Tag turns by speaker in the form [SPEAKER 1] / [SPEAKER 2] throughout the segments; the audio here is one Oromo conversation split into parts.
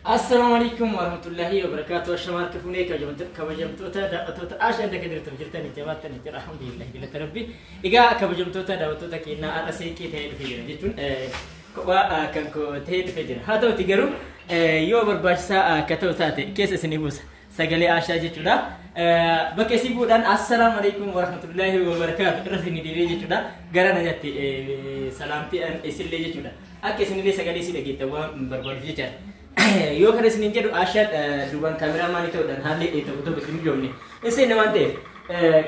[SPEAKER 1] Assalaamu alaikum warahmatullahi wabarakatuh. Ashamaa harka fuunee kabajamtoota daawwattoota Ashaan dakka jirtu jirtanii jabaattanii jira. Alhamdulillah, galata Rabbi. Egaa kabajamtoota daawwattoota keenyaa, har'a seeqee ta'ee dhufee jira jechuun kophaa kan koo ta'ee dhufee jira. Haa ta'uti garuu yoo barbaachisaa akka ta'u taate keessa isinii buusa. Sagalee Ashaa jechuudha. Bakka isii bu'uudhaan assalaamu alaikum warahmatullahi wabarakatuh irra isinii deebi'ee jechuudha. Gara nagatti salaamtii isillee jechuudha. Akka isinillee sagalee isii dhageettan waan barbaaduuf jechaadha. Yoo kana isiniin jedhu, Ashaan duubaan cameraman ta'uudhaan haalli tokko tokko isin mijoomne hin seenne waan ta'eef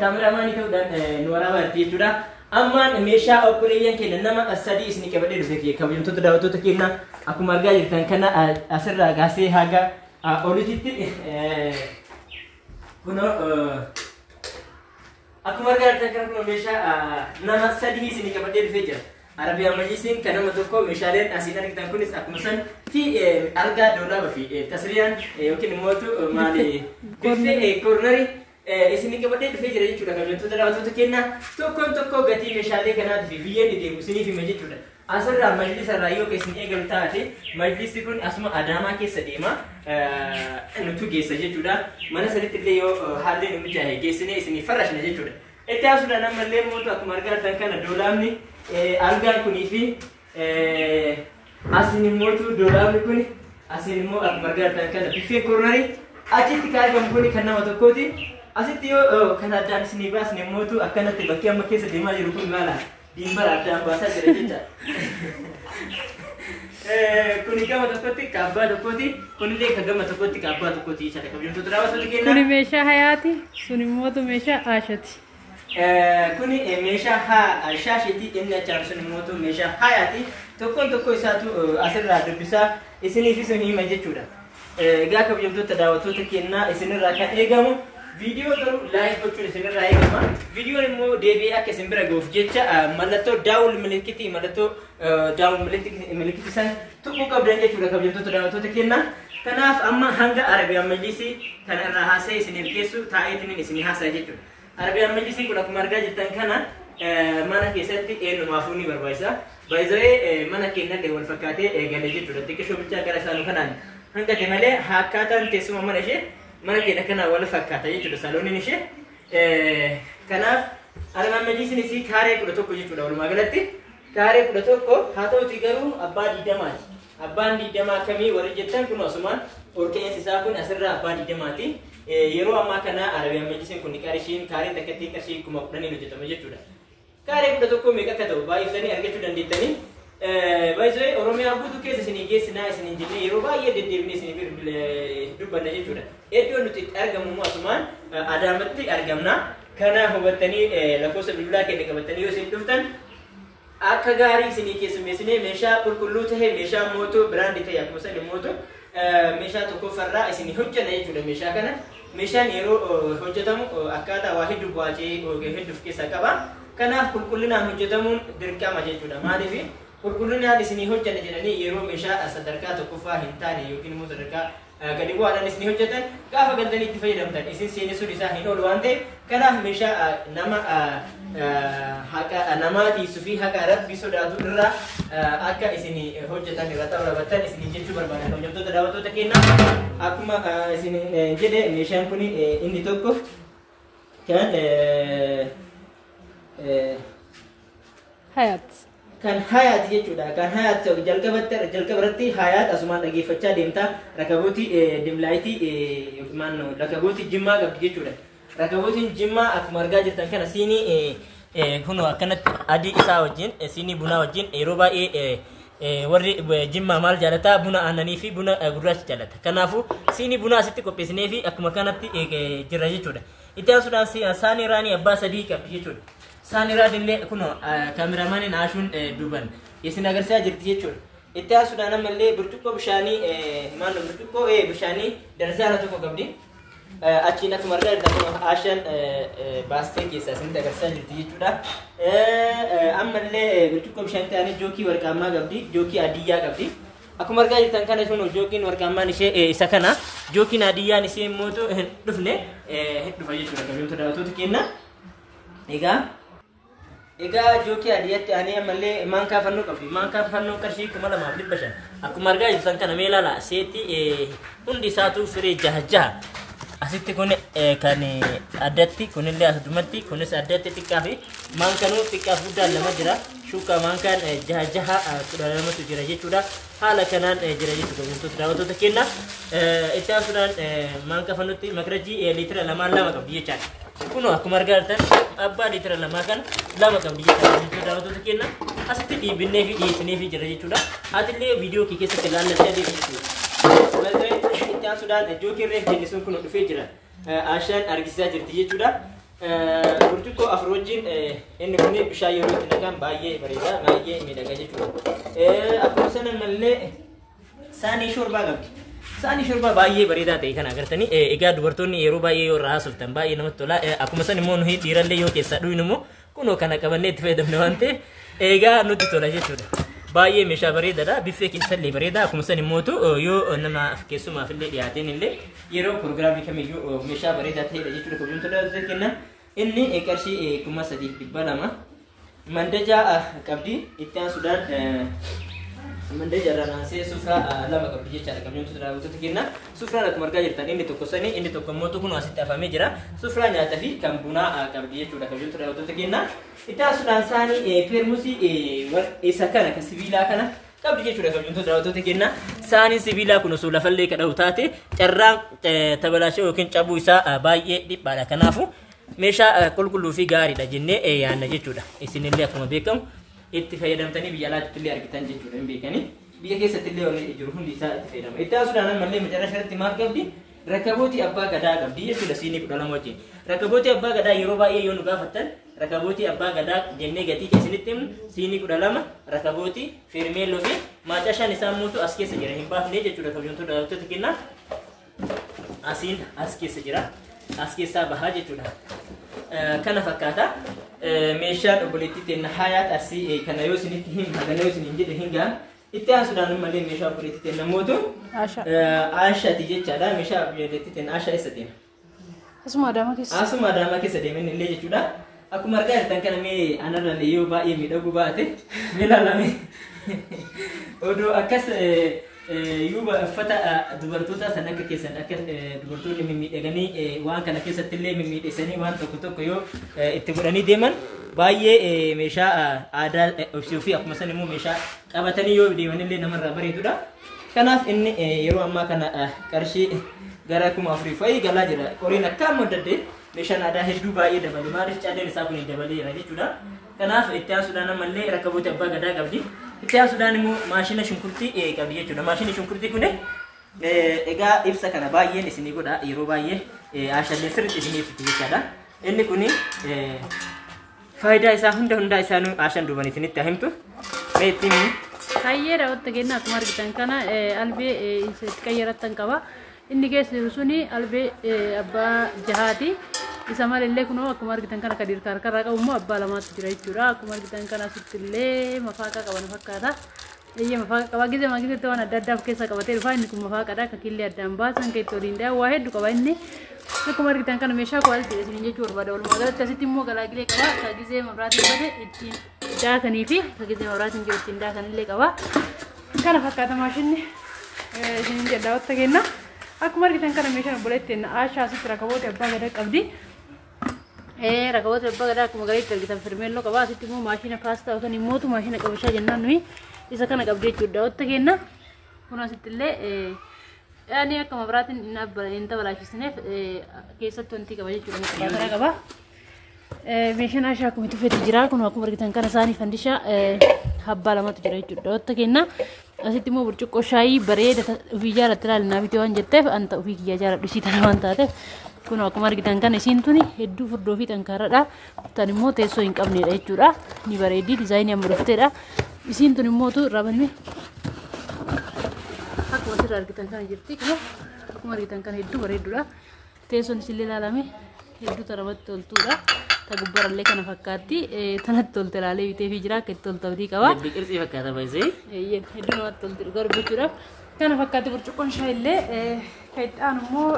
[SPEAKER 1] cameraman ta'uudhaan nu waraabaa jirti jechuudha. Ammaan meeshaa obboleeyyan keenya nama sadii isinii qabadhee dhufe, kabajamtoota daawwattoota keenya. Akkuma argaa jirtan kana asirraa kaasee haga olititti kunoo, akkuma argaa jirtan kana kunoo meeshaa nama sadii isinii qabadhee dhufee jira. Arabiyaan majlisiin kan nama tokko, meeshaaleen asiin argitan kunis akkuma san fi algaa, doolaaba fi tasriyaan yookiin immoo maali, biffee corner isinii qabadhee dhufee jira jechuudha. Kabajamtoota daawwattoota keenya, tokkoon tokko gatii meeshaalee kanaatii fi biyyeen deemu isiniif hima jechuudha. Asirraa majlisarraa yoo isin eegalu taate, majlisni kun asuma Adaamaa keessa deema, nutu geessa jechuudha. Mana saditti illee yoo haalli nu mijaa'e geessinee isinii farrashna jechuudha. Itti aansuudhaan ammallee mootu akkuma argaa jirtan kana doolaabni, algaan kunii fi asiin immootu doolaabni kun, asiin immoo akkuma argaa jirtan kana biffeen corner achitti kan argamu kun kan nama tokkooti. Asitti yoo kan addaan isinii baasne immootu akkanatti bakki amma keessa deemaa jiru kun maala diimbara addaan baasaa jira jecha. Kuni gama tokkotti ka abbaa tokkooti, kunillee ka gama tokkotti ka abbaa tokkooti jechaadha, kabajamtoota daawwattoota keenya.
[SPEAKER 2] Kuni meeshaa Hayaati, sun immootu meeshaa Aashati.
[SPEAKER 1] Kuni meeshaa shaasheeti, inni achaan sun immoo meeshaa Hayaati. Tokkoon tokko isaatu asirraa dubbisaa isiniifis hima jechuudha. Egaa kabajamtoota daawwattoota keenyaa, isinirraa kan eegamu viidiyoo garuu like gochuun isinirraa eegama. Viidiyoon immoo deebi'ee akka isin bira gahuuf jecha mallattoo daawul milikitii, mallattoo daawul milikitii san tuquu qabdan jechuudha, kabajamtoota daawwattoota keenyaa. Kanaaf amma hanga Arabiyaan majlisii kana irraa haasa'ee isiniif geessu taa'eetiin isinii haasa'a jechuudha. Arabiyaan majlisiin kun akkuma argaa jirtan kana mana keessatti eenyumaafuu ni barbaachisa. Baay'ee mana keenyallee wal fakkaatee eegalee jechuudha. Xiqqishoo bichaa gara isaanuu kanaan hanqate malee akkaataan teessuma mana ishee mana keenya kanaan wal fakkaata jechuudha salooniin ishee. Kanaaf Arabiyaan majlisiin isii kaaree 11 jechuudha walumaa galatti. Kaaree 11 haa ta'uti garuu abbaa 20ti. Abbaan 20 akkamii warri jettan, kun asumaan ol ka'insi isaa kun asirraa abbaa 20ti. Yeroo ammaa kana Arabiyaan majlisiin kun qarshiin kaareen takkatti qarshii 10,000n hojjetama jechuudha. Kaaree 11 meeqa akka ta'u baay'isanii argachuu dandeettanii. Baay'isee Oromiyaa guutuu keessa isinii geessinaa isiniin jennee yeroo baay'ee deddeebinee isinii dubbanna jechuudha. Iddoon nuti itti argamu immoo asumaan Adaamatti argamna. Kana hubattanii lakkoofsa bilbilaa keenya qabattanii yoo isin dhuftan akka gaarii isinii keessummeessinee meeshaa qulqulluu ta'e, meeshaa mootuu brand ta'e, akkuma san mootu meeshaa tokkoffarraa isinii hojjenna jechuudha meeshaa kana. Meeshaan yeroo hojjetamu akkaataa waa hedduu bu'aacee hedduu of keessaa qaba. Kanaaf qulqullinaan hojjetamuun dirqama jechuudha. Maaliif qulqullinaan isinii hojjenna jedhanii yeroo meeshaa sadarkaa tokkoffaa hin taane yookiin immoo sadarkaa gadi bu'aadhaan isinii hojjetan, gaafa galtanii itti fayyadamtan isin seenessuun isaa hin oolu waan ta'eef, kanaaf meeshaa nama haqa namaa tiisuu fi haqa Rabbi sodaatu irraa akka isin hojjetan irra xabrabattan isin jechuu barbaada, kabajamtoota daawwattoota keenya. Akkuma isin jedhe, meeshaan kun inni tokko kan
[SPEAKER 2] Hayaat.
[SPEAKER 1] Kan Hayaat jechuudha. Kan Hayaat jalqabatti jalqaba irratti Hayaat asumaan dhageeffachaa deemta. Rakabootii dimlaayitii yookiin rakabootii Jimmaa qabdi jechuudha. Rakabootiin Jimmaa akkuma argaa jirtan kana siinii kunoo akkanatti adii isaa wajjin, siinii bunaa wajjin. Yeroo baay'ee warri Jimmaa maal jaalataa? Buna aannanii fi buna gurraacha jaalata. Kanaafuu siinii bunaa asitti qopheessinee fi akkuma kanatti jira jechuudha. Itti aansuudhaan saanii raanii abbaa sadii qabdi jechuudha. Saanii raadillee kunoo kaameramaniin Ashuun duuban isin agarsiisaa jirti jechuudha. Itti aansuudhaan ammallee burcuqqoo bishaanii, maal, burcuqqoo bishaanii darzaana tokko qabdi. Achiin akkuma argaa jirtan kun Ashaan baastee keessaa isinitti agarsiisaa jirti jechuudha. Ammallee burcuqqoo bishaanii ta'anii jookii warqaammaa qabdi, jookii adiyyaa qabdi. Akkuma argaa jirtan kana sun jookiin warqaammaan ishee isa kana, jookiin adiyyaan ishee immoo hin dhufne, hin dhufa jechuudha, kabajamtoota daawwattoota keenya. Egaa Egaa jookii adiyyatti ani ammallee maankaa fannoo qabdi. Maankaa fannoo qarshii 2500. Akkuma argaa jirtan kana mee ilaala seetti hundi isaatu firee jaha jaha. Asitti kun kan addatti, kunillee asumatti, kunis addatti xiqqaa fi maankanuu xiqqaaf guddaan lama jira. Shuukaa maankaan jaha jaha 12tu jira jechuudha. Haala kanaan jira jechuudha wantoota daawwattoota kenna. Itti aansuudhaan maankaa fannootti makarajii liitira lamaan lama qabdi jechaadha. Kunoo akkuma argaa jirtan abbaa liitira lamaa kana lama qabdi jechaadha wantoota daawwattoota kenna. Asitti dhiibinnee fi dhiyeessinee fi jira jechuudha. Atillee viidiyoo kee keessatti ilaallattee adeemu jechuudha. Itti aansuudhaan jookii reef jenne sun kun dhufee jira. Ashaan argisiisaa jirti jechuudha. Burcuqqoo afur wajjin inni kun bishaan yeroo itti naqan baay'ee bareeda, baay'ee miidhaga jechuudha. Akkuma sana malee saanii shorbaa qabdi. Saanii shorbaa baay'ee bareedaa ta'e kana agartanii egaa dubartoonni yeroo baay'ee yoo irraa haasoftan baay'ee namatti tola. Akkuma san immoo nuyi dhiirallee yoo keessaa dhuynu immoo kunoo kana qabannee itti fayyadamne waan ta'eef egaa nutti tola jechuudha. Baay'ee meeshaa bareedaadha. Biffee keessallee bareeda. Akkuma san immootu yoo nama keessumaaf illee dhiyaateen illee yeroo pirogiraamii kamiyyuu meeshaa bareedaa ta'edha jechuudha. Kabajamtoota kenna. Inni qarshii 3200. Mandajaa qabdi. Itti aansuudhaan mandajaa irraa naansee sufraa lama qabdi jechaadha. Kabajamtoota daawwattoota kenna. Sufraan akkuma argaa jirtan inni tokko sanii, inni tokko immoo kun asitti afamee jira. Sufraa nyaataa fi kan bunaa qabdi jechuudha. Kabajamtoota daawwattoota kenna. Itti aansuudhaan saanii peermusii isa kana kan sibiilaa kana qabdi jechuudha. Kabajamtoota daawwattoota kenna. Saaniin sibiilaa kun osoo lafallee kadha'u taate carraan tabalaashee yookiin cabuu isaa baay'ee dhiphaadha. Kanaafuu meeshaa qulqulluu fi gaariidha jennee yaadna jechuudha. Isinillee akkuma beekamu itti fayyadamtanii biyya alaatti illee argitan jechuudha hin beekanii. Biyya keessatti illee wanni jiru hundi isaa itti fayyadama. Itti aansuudhaan ammallee macarra irratti maal qabdi? Rakabootii abbaa gadaa qabdi jechuudha siinii 12 wajjin. Rakabootii abbaa gadaa yeroo baay'ee yoo nu gaafattan rakabootii abbaa gadaa jennee gatii isinitti himnu siinii 12 rakabootii feermeelloo fi maacashaan isaa mootu as keessa jira hin baafne jechuudha. Kabajamtoota daawwattoota kenna. Asiin as keessa jira. As keessaa bahaa jechuudha. Kana fakkaata. Meeshaan obboleettii teenna Hayaat Arsii kana yoo isinitti hin hagana yoo isin jedhe hin gahan. Itti aansuudhaan malee meeshaa obboleettii teenna mootu Aashaati jechaadha. Meeshaa obboleettii teenna Aashaa eessa deema?
[SPEAKER 2] Asuma Adaamaa keessa.
[SPEAKER 1] Asuma Adaamaa keessa deeman illee jechuudha. Akkuma argaa jirtan kana mee anarrallee yoo baay'ee miidhaguu baate mee ilaalame. Odoo akkas yuuba uffata dubartoota san akka keessan akka dubartoonni mimmiidhaganii waan kana keessatti illee mimmiidheessanii waan tokko tokko yoo itti godhanii deeman baay'ee meeshaa aadaa ibsuu fi akkuma san immoo meeshaa qabatanii yoo deeman illee namarraa bareedudha. Kanaaf inni yeroo ammaa kana qarshii gara 4000 fa'i galaa jira. Qoriin akka amma addadde meeshaan aadaa hedduu baay'ee dabale. Maaliif calleen isaa kun dabaleera jechuudha. Kanaaf itti aansuudhaan ammallee rakkaboota abbaa gadaa qabdi. Itti aansuudhaan immoo maashina shunkurtii qabdi jechuudha. Maashinni shunkurtii kun egaa ibsa kana baay'een isinii godha yeroo baay'ee Aashallee sirriitti isinii ibsiti jechaadha. Inni kun faayidaa isaa hunda hundaa isaanuu Aashaan duuban isinitti himtu. Mee ittiin himi.
[SPEAKER 2] Hayyee daawwatta kenna akkuma argitan kana albee isa itti qayyarattan qaba. Inni keessa jiru suni albee abbaa jahaati. Isa malallee kunoo akkuma argitan kana kan dirqa harkarraa qabu immoo abbaa lamaatu jira jechuudha. Akkuma argitan kana asitti illee mafaaqa qaba na fakkaata. Eeyyee mafaaqa qaba. Gizee magizeetti waan adda addaa of keessaa qabatee dhufa. Inni kun mafaaqadha. Akka killee addaan baasan kan itti waliin dhahan waa hedduu qaba inni. Akkuma argitan kana meeshaa kwaalitiidha isiniin jechuu barbaada. Walumaa galatti asitti immoo galaagilee qaba. Akka gizee mabraatiin bade ittiin daakanii fi akka gizee mabraatiin jiru ittiin daakanillee qaba. Kana fakkaata maashinni isiniin jedha daawwatta kenna. Akkuma argitan kana meeshaan obboleettiin Aashaa asitti rakaboota abbaa gadaa qabdi. Rakaboota abbaa gadaa akkuma galeetti argitan firmeelloo qaba. Asitti immoo maashina paastaa yookaan immoo maashina qabashaa jennaan nuyi isa kana qabdi jechuudha daawwatta kenna. Kun asitti illee yaani akka mabraatiin hin tabalaachisneef keessatti wanti qaba jechuudha. Muqaatara qaba. Meeshaan Aashaa akkuma itti fedhi jira. Kun akkuma argitan kana isaanii fandishaa abbaa lamatu jira jechuudha. Daawwatta kenna. Asitti immoo burcuqqoo shaayii bareeda ofii jaalatti ilaali naa bitee waan jetteef anta ofii kiyyaa jaaladhu isii tana waan taateef kun akkuma argitan kana isiin tuni hedduu furdoo fi xankaaradha. Tan immoo teessoo hin qabnedha jechuudha. Ni bareeddi diizaayinii amma dhufteedha. Isiin tun immoo tu irraa banime akkuma asirraa argitan kana jirti. Kun akkuma argitan kana hedduu bareedduudha. Teessoon isillee ilaalame hedduu namatti toltuudha. Ta gubbarallee kana fakkaatti. Tanatti tolte laalee bitee fi jira akka itti toltu abdii qaba.
[SPEAKER 1] Lebbi qirtsii fakkaata baay'isee.
[SPEAKER 2] Eeyyeen hedduu namatti tolti dhugaa dubbachuudhaaf. Kana fakkaatti burcuqqoon shaayillee kan itti aanu immoo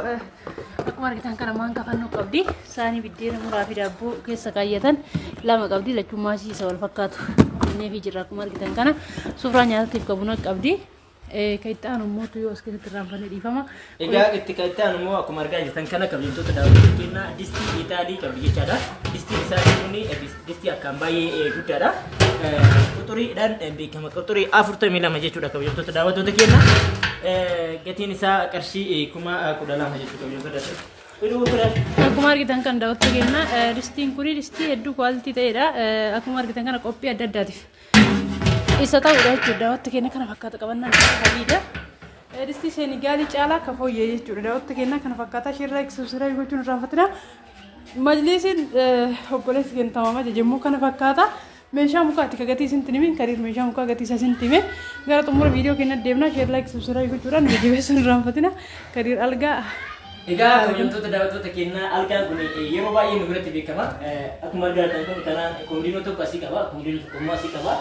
[SPEAKER 2] akkuma argitan kana maan kafannoo qabdi. Saanii biddeena muraa fi daabboo keessa kaayyatan lama qabdi. Lachuun maasii isa wal fakkaatu. Innee fi jirra akkuma argitan kana suuraa nyaatatiif qabu qabdi. Kan itti aanu immoo yoo as keessatti irraanfannee dhiifama.
[SPEAKER 1] Egaa itti kan itti aanu immoo akkuma argaa jirtan kana kabajamtoota daawwattoota keenyaa distii Itaalii qabdi jechaadha. Distiin isaa kun distii akkaan baay'ee guddaadha. Quxuriidhaan beekama. Quxurii 42 jechuudha kabajamtoota daawwattoota keenyaa. Gatiin isaa qarshii 12,000 jechuudha kabajamtoota.
[SPEAKER 2] Akkuma argitan kan daawwattoota keenyaa distiin kun distii hedduu quality ta'edha. Akkuma argitan kana qophii adda addaatiif isa ta'udha jechuudha. Daawwattoota keenya kana fakkaata qabannaan hadiidha. Distii Seenigaalii caalaa akka fooyyee jechuudha. Daawwattoota keenya kana fakkaata shirraa subscribe gochuun irraanfatina. Majlisiin obboleessi keenya tamaama jejemmuu kana fakkaata. Meeshaa mukaatti ka gatii isin hime kariir meeshaa mukaa gatii isaa isin hime gara xumura viidiyoo keenya deemna share like subscribe gochuudhaan nu jajjabeessuun irraanfatina. Kariir algaa.
[SPEAKER 1] Egaa kabajamtoota daawwattoota keenyaa algaan kun yeroo baay'ee nu biratti beekama. Akkuma argaa jirtan kun kanaan koomdiinoo tokko asii qaba, koomdiinoo tokko immoo asii qaba.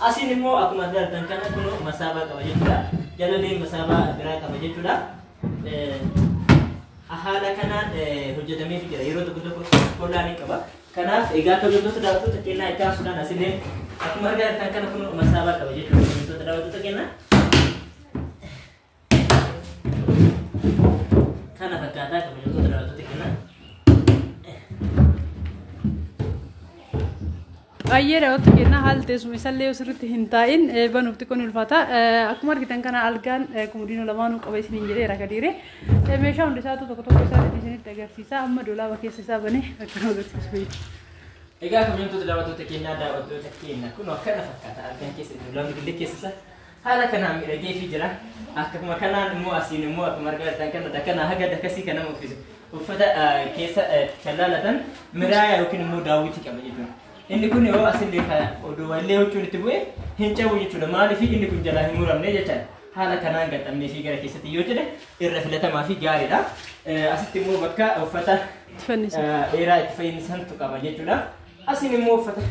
[SPEAKER 1] Asiin immoo akkuma argaa jirtan kana kun masaabaa qaba jechuudha. Jalalee masaabaa biraa qaba jechuudha. Haala kanaan hojjetamee jira. Yeroo tokko tokko kollaan ni qaba. Kanaaf egaa kabajamtoota daawwattoota keenyaa itti aansuudhaan asillee akkuma argaa jirtan kana kun masaabaa qaba jechuudha. Kabajamtoota daawwattoota keenyaa. Kana fakkaataa kabajamtoota daawwattoota keenyaa.
[SPEAKER 2] Baay'ee daawwattoota keenyaa haalli teessuma isaallee yoo sirriitti hin taa'in banuuf xiqqoo ni ulfaata. Akkuma argitan kana algaan koomodiinoo lamaanuu qaba isiniin jedheera Kadiire. Meeshaa hundi isaatu tokko tokko isaatti isinitti agarsiisa. Amma dolaaba keessa isaa banee akka nu agarsiisu fayyada.
[SPEAKER 1] Egaa kabajamtoota daawwattoota keenyaa daawwattoota keenya kun akkana fakkaata algaan keessa dolaabni illee keessa isaa haala kanaan miidhagee fi jira. Akkuma kanaan immoo asiin immoo akkuma argaa jirtan kana dakana haga dakasii kan nama uffisu uffata keessa kan laalatan miraaya yookiin immoo daawwitii qaba jechuudha. Inni kun yoo asillee oduuwallee huccuun itti bu'e hin cabu jechuudha. Maaliif inni kun jalaa hin muramne jechaadha. Haala kanaan gaxxamnee fi gara keessatti yoo jedhe irra filatamaa fi gaariidha. Asitti immoo bakka uffata dheeraa itti fannisantu qaba jechuudha. Asiin immoo uffata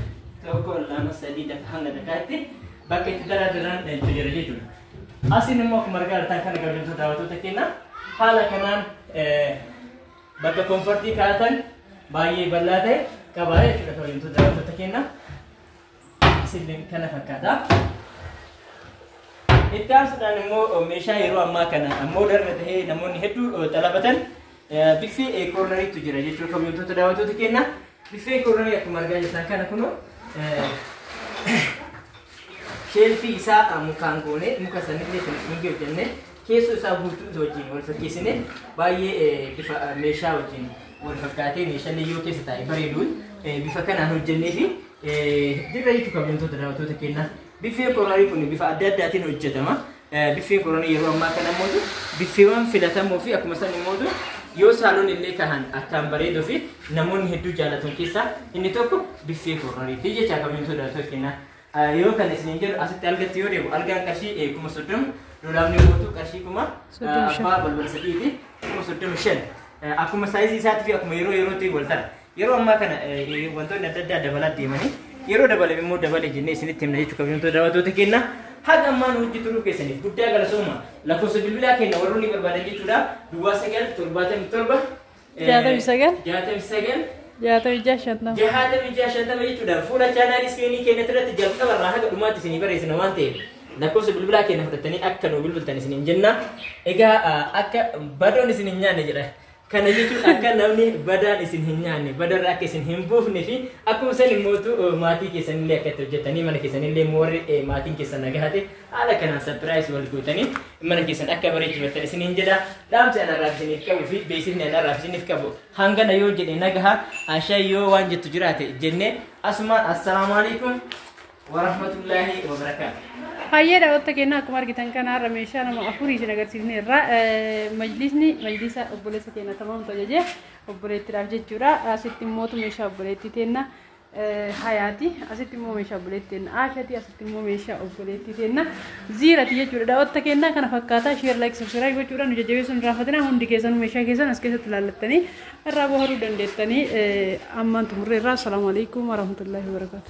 [SPEAKER 1] tokko lama sadii hanga dakaatti bakka itti daraadaran jira jechuudha. Asiin immoo akkuma argaa jirtan kana kabajamtoota daawwattoota keenyaa haala kanaan bakka komfortii kaa'atan baay'ee bal'aa ta'e qaba jechuudha kabajamtoota daawwattoota keenyaa. Asillee kana fakkaata. Itti aansuudhaan immoo meeshaa yeroo ammaa kana modern ta'ee namoonni hedduu xalabatan biffee koornariitu jira jechuudha kabajamtoota daawwattoota keenyaa. Biffee koornarii akkuma argaa jirtan kana kunoo sheelfii isaa mukaan goone muka sanillee finishingii hojjennee keessoo isaa guutuu wajjin wal fakkeessine baay'ee bifa meeshaa wajjin wal fakkaatee meeshaalee yoo keessa taa'e bareeduun bifa kanaan hojjennee fi dirra jechuudha kabajamtoota daawwattoota keenyaa. Biffeen koornarii kun bifa adda addaatiin hojjetama. Biffeen koornarii yeroo ammaa kana immoo biffeewwan filatamoo fi akkuma san immoo yoo saaloon illee kahan akkaan bareeduu fi namoonni hedduu jaallatan keessaa inni tokko biffee koornariiti jecha kabajamtoota daawwattoota keenyaa. Yoo kana isiniin jedhu asitti algatti yoo deemu algaan qarshii 30,000 dolaarni guutuu qarshii 3,500 abbaa balbala sadiiti 35,000 akkuma saayizii isaatii fi akkuma yeroo yerootti wal tara. Yeroo ammaa kana wantoonni adda addaa dabalaa deemanii yeroo dabale immoo dabale jennee isinitti himna jechuudha kabajamtoota daawwattoota keenyaa. Haga ammaa nu hojii turuu keessaniif guddaa galatooma lakkoofsa bilbilaa keenya warroonni barbaadan jechuudha duwwaa 9 77
[SPEAKER 2] 69
[SPEAKER 1] 69
[SPEAKER 2] 66 50
[SPEAKER 1] 66 50 jechuudha. Fuula chaanaalii iskiriinii keenya irratti jalqabarraa haga dhumaatti isinii barreessina waan ta'eef lakkoofsa bilbilaa keenya fudhatanii akka nu bilbiltan isiniin jenna. Egaa akka badoon isin hin nyaanne jedha. Kana jechuun akka namni badaan isin hin nyaanne badarra akka isin hin buufne fi akkuma san immoo maatii keessanillee akka itti hojjetanii mana keessanillee immoo warri maatiin keessan nagaate haala kanaan surprise wal gootanii mana keessan akka bareechifatan isiniin jedha. Dhaamsi anarraaf isiniif qabu fi beeksisni anarraaf isiniif qabu hangana yoo jedhe nagaha ashaa yoo waan jettu jiraate jennee asumaan assalaamu alaikum warahmatullaahi wabarakaatu.
[SPEAKER 2] Hayyee daawwattoota keenya akkuma argitan kana har'a meeshaa nama afurii isin agarsiisneerra. Majlisni majlisa obboleessa keenya tamaamtu ajajee obboleettiidhaaf jechuudha. Asitti immootu meeshaa obboleettii teenna. Hayaati. Asitti immoo meeshaa obboleettii teenna Aashati. Asitti immoo meeshaa obboleettii teenna Ziirati jechuudha. Daawwatta kennaa kana fakkaataa share, like, subscribe gochuudhaan nu jajjabeessuun hin raafatinaa. Hundi keessanuu meeshaa keessan as keessatti ilaallattanii irraa bohaaruu dandeettanii. Ammaan xumurreerraa. Assalaamu alaikum warahmatullaahi wabarakaatu.